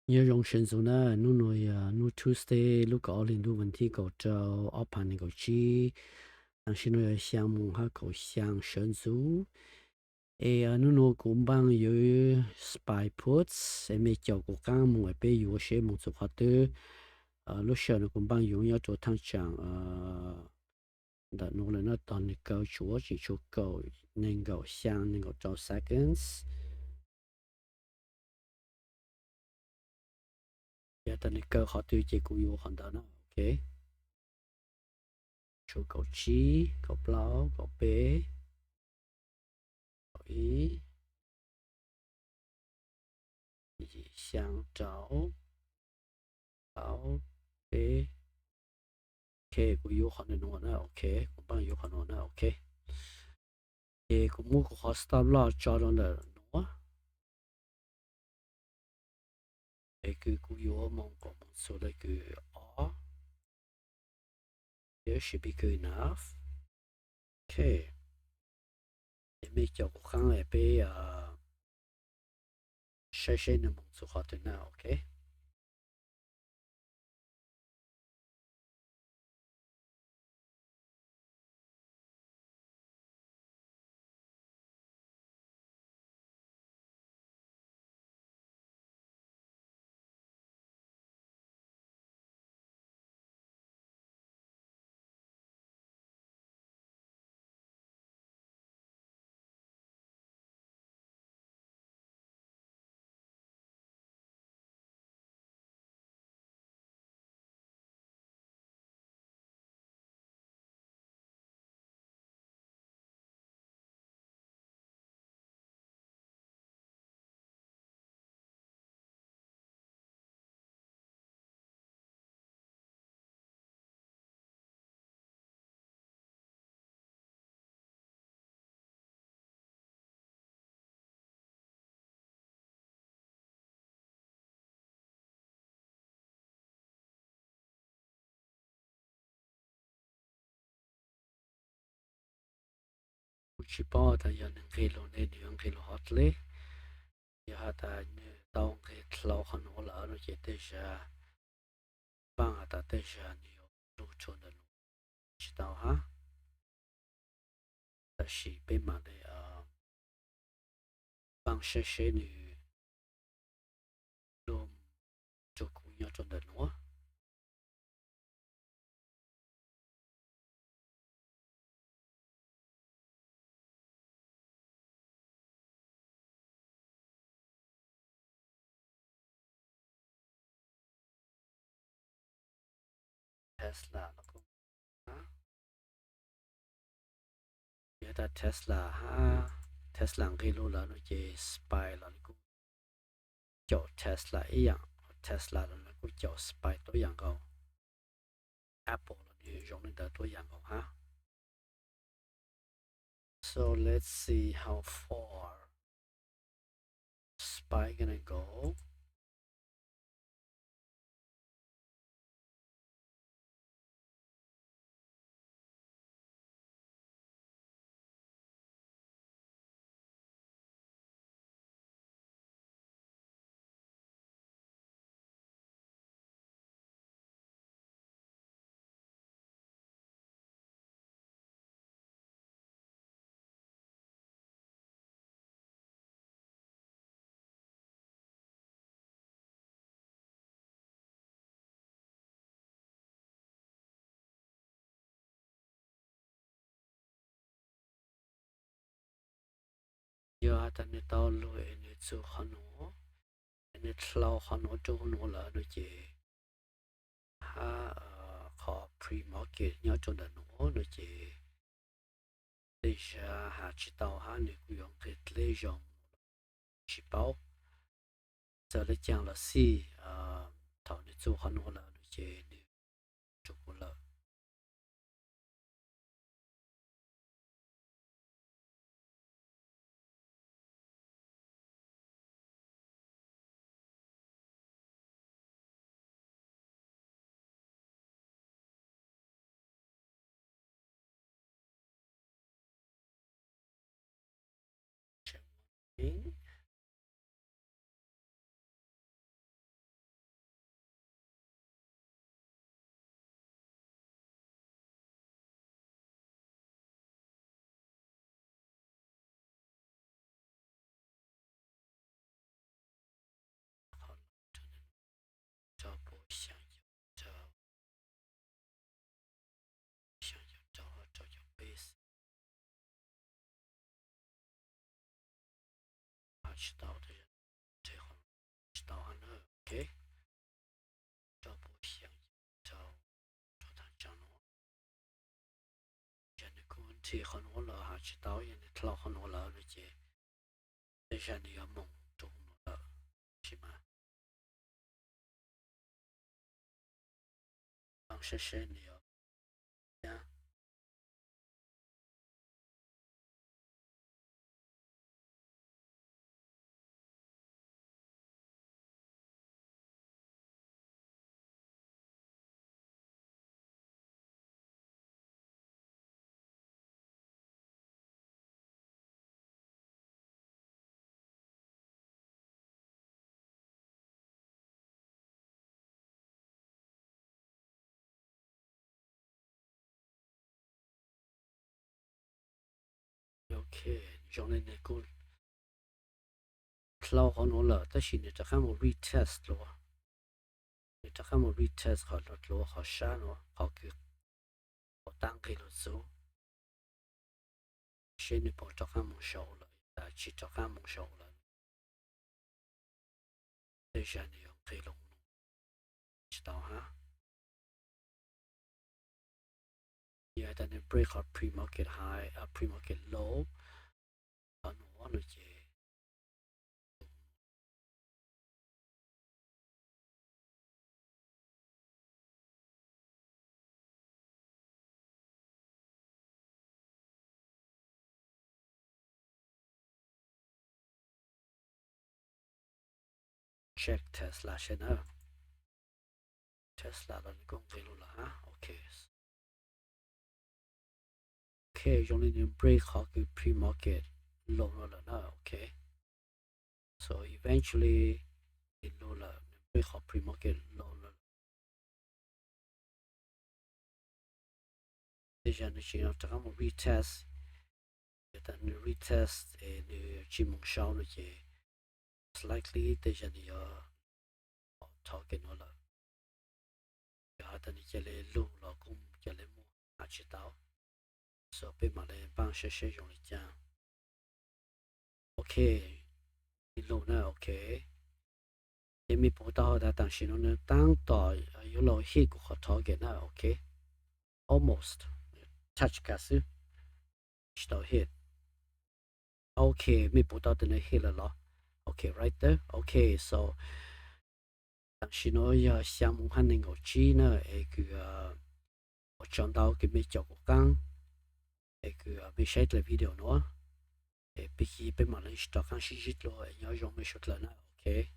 Nyob zoo sawv ntxuv na, hnub no yog hnub Tuesday lub kaum ob hli ntuj vas thib kaum rau ob phav nees nkaum tsib. Tam sim no yog xyaa moos hab kaum xyaa sawv ntxuv. Es hnub no kuv npaaj yuav spy puts es mej caum kuv qaab moog es peb yuav seb moog txug qhov twg. Lub sij hawm no kuv npaaj yuav nyob rua thaaj tsaam ntawm nuav lawm na, tog nwg kaw tsuav tseem tshuav kaum, nees nkaum xyaa, nees nkaum rau seconds. Yog tas nwg kaw qhov twg ces kuv yuav qhov ntawd na, ok. Tshuav kaum tsib, kaum plaub, kaum peb, kaum ib, yim, xyaa, rau, plaub, peb. Ok, kuv yuav qhov ntawm nuav na, ok, kuv npaaj yuav qhov nuav na, ok. Ces kuv muab kuv qhov stop loss tso rau ntawm nuav. Es kws kuv yuav moog kuas moog txug le kws ob, should be good enough. Ok, es mej caum kuv qaab es peb saib seb nwg moog txug qhov twg na, ok. Kuv tsis paub tas yog nws nqis lug ne, nws yuav nqis lug hov dleb. Yog has tas nws tau nqis dlhau qhov nuav lawm no ces tej zag, npaaj has tas tej zag nws yuav lug rua ntawm nuav tsis tau hab. Tab sis peb mam le npaaj saib seb nws lug rua kuv nyob rua ntawm nuav. Tesla los kuj, yog tas Tesla hab, Tesla nqis lug lawm no ces spy los nws kuj caum Tesla ib yaam, Tesla los nws kuj caum spy tuab yaam nkaus. Apple los nws zoo le ntawd tuab yaam nkaus hab. So let's see how far spy gonna go. Yog has tas nws tau lug es nws txug qhov nuav, es nws dlhau qhov nuav rua nuav lawm no ces, hab qhov pre-market nyob rua ntawm nuav no ces tej zag has tsis tau hab nws kuj yuav nqis dleb zoo, tsis paub. Txawm le caag los xij, thaum nws txug qhov nuav lawm no ces nws rua kuv lawm. xya caum rau, xya caum rau, rau caum peb, tsis tau, tsis tau na, ok. Rau pua xya caum rau, rau thaj tsam no. Yog nws kuj nrhiav qhov nuav los has tsis tau, yog nws dlhau qhov nuav lawm no ces tej zag nws yuav moog rau nuav lawm, tsis mas saib seb nws yuav nyab. Ok, zoo li nws kuj dlhau qhov nuav lawm tab sis nws rov qab mus retest dlua. Nws rov qab mus retest qhov dlua qhov sab nuav, qhov kws qhov tab nqig lug txug, seb nws puas rov qab mus sau lawm, tsis rov qab mus sau lawm. Tej zag nws yuav nqis lug, tsis tau hab. Yog tas nws break qhov pre-market high, pre-market low, qhov nuav no ces check Tesla seb na. Tesla los nws kuj nqis lug lawm hab, ok. Ok, zoo li nws break qhov kws pre-market low no lawm na, ok. So eventually nws lug lawm, nws break qhov pre-market low lawm. Tej zag nws tseem rov qab mus retest, yog tas nws retest es nws tsis mus sau no ces most likely tej zag nws yuav thov kev nuav lawm. Yog has tas nws ca le lug los kuj ca le muaj, has tsis tau. So peb mam le npaaj saib seb zoo li cas. Ok, nws lug na, ok. Ces mej pum tau has tas tam sim no nws taab tom yuav luag hit kuv qhov thov kev na, ok. Almost touch kiag xwb, tsis tau hit. Ok, mej pum tau tas nws hit lawm los? Ok, right there. Ok, so tam sim no yog xya moos hab nees nkaum tsib na, es kws ua tsaug ntau kws mej caum kuv qaab, es kws mej saib dlej video nuav, es peb, peb mam le rov qaab sib ntsib dlua, es nyob zoo mej suav dlawg na, ok.